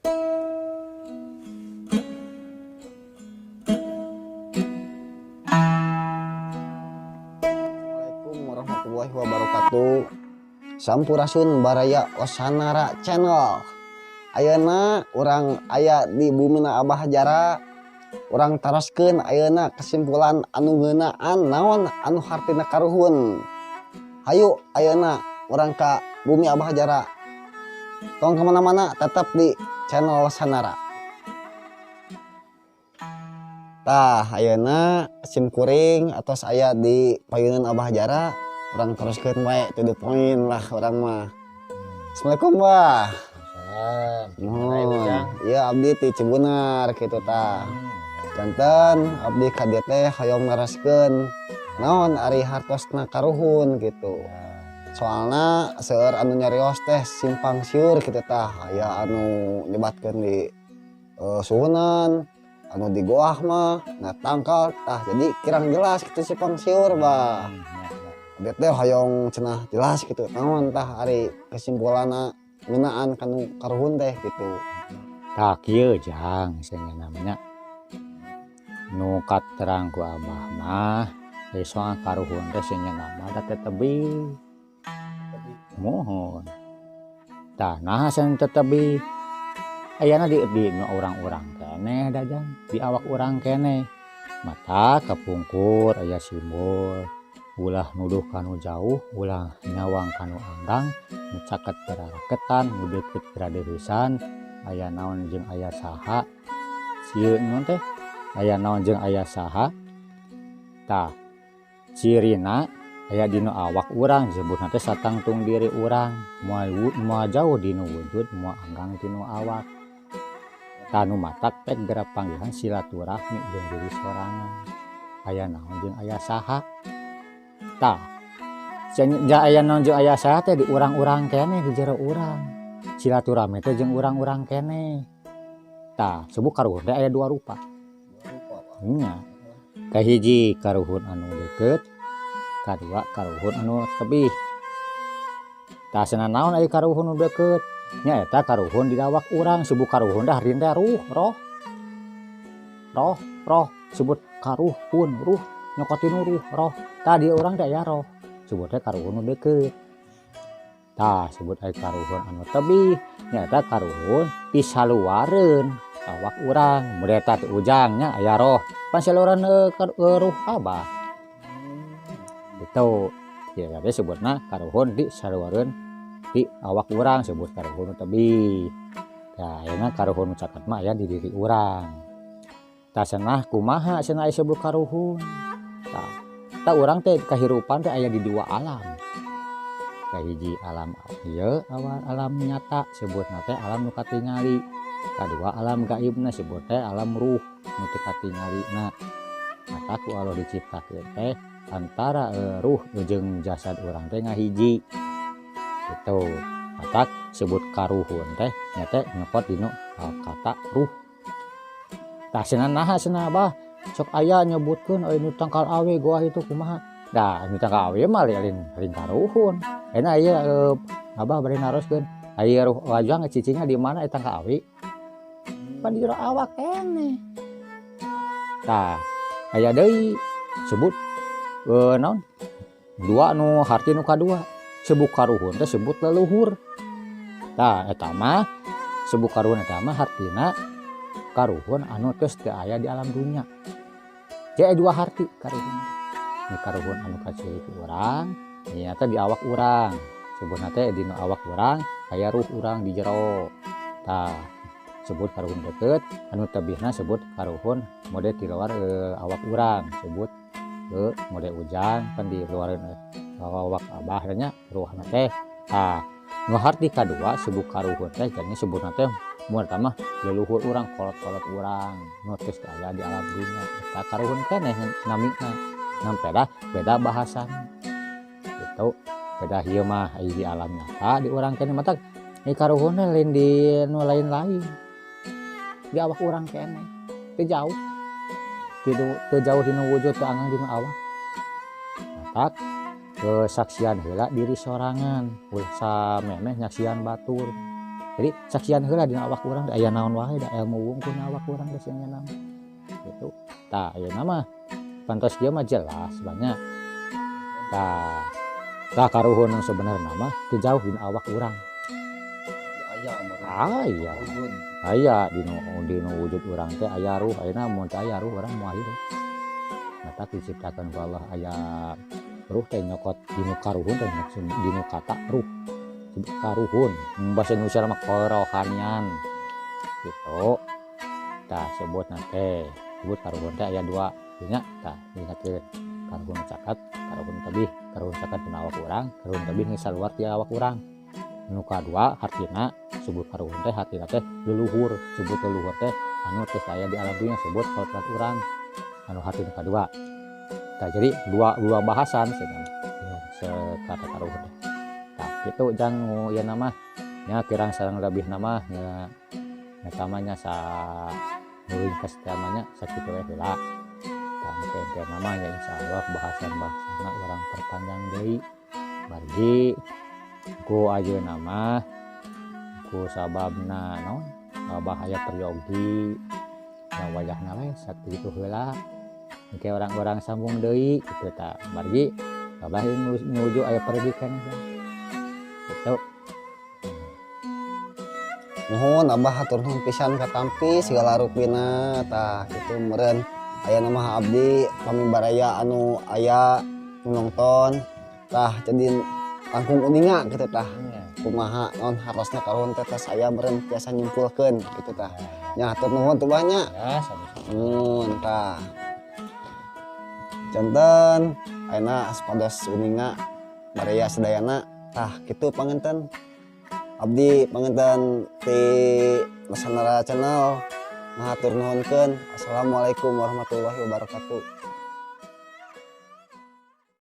Assalamualaikum warahmatullahi wabarakatuh. Sampurasun baraya Osanara Channel. Ayeuna urang aya di bumina Abah Jara. Urang taroskeun ayeuna kesimpulan anu ngeunaan naon anu hartina karuhun. Hayu ayeuna urang ka bumi Abah Jara. Tong kemana-mana, tetap di channel Sanara. Tah, ayeuna sim kuring atos aya di payunan Abah Jara. Urang teruskeun wae to the point lah urang mah. Assalamualaikum, Bah. Salam. Nuhun. Iya, abdi ti Cibunar kitu tah. Janten abdi ka dieu teh hoyong naroskeun naon ari hartosna karuhun gitu. Soalna seueur anu nyarios teh simpang siur kitu tah. Aya anu nyebatkeun di suhunan, anu di goah mah, na tangkal tah, jadi kirang jelas gitu, simpang siur, Bah. Abdi teh hoyong cenah jelas gitu naon tah ari kesimpulanna ngeunaan kanu karuhun teh gitu. Tah kieu, Jang, cenah namanya. Nu katerang ku Abah mah ari soal karuhun teh cenah mah da teh tebih. Muhun. Tah, naha cenah teh tebih? Ayana di nu urang-urang keneh da, Jang, di awak urang keneh. Mata kapungkur aya simbol ulah nuduh kanu jauh, ulah nyawang kanu anggang, nu caket gera raketan, nu deukeut geura deureusan, aya naon jeung aya saha. Sieun naon teh? Aya naon jeung aya saha. Tah, cirina aya dina awak urang, disebutna teh satangtung diri urang, moal moal jauh dinu wujud, moal anggang tinu awak. Tah, nu matak pek geura panggihan silaturahmi jeung diri sorangan. Aya naon jeung aya saha. Tah, aya naon jeung aya saha teh di urang-urang keneh, di jero urang. Silaturahmi teh jeung urang-urang keneh. Tah, sebut karuhun teh aya dua rupa. Nya. Kahiji karuhun anu deukeut, kadua karuhun anu tebih. Tah, cenah naon ari karuhun nu deukeut? Nya eta karuhun di awak urang, sebut karuhun teh hartina teh ruh, roh. Roh, roh, sebut karuhun, ruh, nyokot tinu ruh, roh. Tah, di urang teh aya roh, sebut teh karuhun nu deukeut. Tah, sebut aya karuhun anu tebih, nya eta karuhun ti saluareun awak urang. Mun eta teh Ujang nya aya roh, pan saluareun ruh Abah. Gitu. Ya berarti sebutna karuhun di saluareun di awak urang, sebut karuhun nu tebih. Tah, ayeuna karuhun nu caket mah aya di diri urang. Tah, cenah kumaha cenah aya sebut karuhun? Tah, tah urang teh kahirupan teh aya di dua alam. Kahiji alam ieu awal alam nyata, sebutna teh alam nu katingali. Kadua alam gaibna, sebut teh alam ruh nu teu katingalina. Maka ku Allah diciptakeun teh antara ruh jeung jasad urang teh ngahiji. Gitu. Matak sebut karuhun teh nya teh nyokot dinu kata ruh. Tah, cenah naha cenah, Abah sok aya nyebutkeun aya nu tangkal awe goah itu kumaha? Dah, nu tangkal awe mah lain lain karuhun. Ayeuna aya Abah bari naroskeun, aya ruh wajang cicingna di mana eta tangkal awi? Pan di jero awak keneh. Tah, aya deui sebut naon? Dua nu harti nu kadua. Sebut karuhun teh sebut leluhur. Tah, eta mah sebut karuhun eta mah hartina karuhun anu geus teu aya di alam dunya. Jadi aya dua harti karuhun. Ini karuhun anu kaciri ku urang, nyata di awak urang. Sebutna teh dina awak urang aya ruh urang di jero. Tah, sebut karuhun deukeut, anu tebihna sebut karuhun mode di luar awak urang, sebut mode Ujang pan di luar awak Abah nya ruhna teh. Tah, nu harti kadua sebut karuhun teh jadi sebutna teh mun eta mah leluhur urang, kolot-kolot urang nu geus aya di alam dunya. Eta karuhun keneh namina. Ngan beda beda bahasana. Gitu. Beda ieu mah di alam nyata di urang keneh, matak ieu karuhun teh lain di nu lain-lain. Di awak urang keneh. Teu jauh. Teu jauh dina wujud, teu anggang dina awak. Matak kesaksian heula diri sorangan, ulah samemeh nyaksian batur. Jadi saksian heula dina awak urang aya naon wae, da ilmu wungkul na awak urang geus nya nama gitu. Tah, ayeuna mah pantos dia mah jelas banyak. Tah, tah karuhun nu sebenarna mah teu jauh dina awak urang. Aya. Aya. Aya dinu wujud urang teh aya ruh. Ayeuna mun teu aya ruh, urang moal hirup. Mata diciptakan ku Allah aya ruh teh, nyokot dinu karuhun teh, dinu kata ruh. Sebut karuhun, bahasa Indonesia mah kerohanian gitu. Tah, sebut teh, sebut karuhun teh aya dua nya. Tah, ingatkeun karuhun caket, karuhun tebih. Karuhun caket dina awak urang, karuhun tebih geus saluar ti awak urang. Nu kadua hartina sebut karuhun teh hartina teh leluhur. Sebut leluhur teh anu geus aya di alam dunya, sebut kolot urang anu hartina kadua. Tah, jadi dua dua bahasan sebenarnya sekata karuhun teh. Tah, kitu jang nu ieu nama nya, kirang sareng lebih nama nya, eta mah nya sa nu ringkes teh mah nya sakitu we heula. Tah, engke nama nya insyaallah bahasan-bahasana urang perpanjang deui. Margi ku ayeuna mah ku sababna naon, bahaya peryogi nya, wayahna we sakitu heula, engke orang-orang sambung deui kitu. Tah, margi abah nuju aya pergi kan gitu. Nuhun Abah, hatur nuhun pisan katampi segala rupina. Tah, kitu meureun aya nama abdi pami baraya anu aya nu nongton, tah jadi langkung uninga gitu. Tah, kumaha naon hartosna karuhun teh, tah saya meureun tiasa nyimpulkeun gitu. Tah nya, hatur nuhun tuh banyak. Ya, sami-sami. Nuhun. Tah, janten ayeuna supados uninga baraya sadayana. Tah, kitu panginten abdi panginten ti Nusantara Channel ngahatur nuhunkeun. Assalamualaikum warahmatullahi wabarakatuh.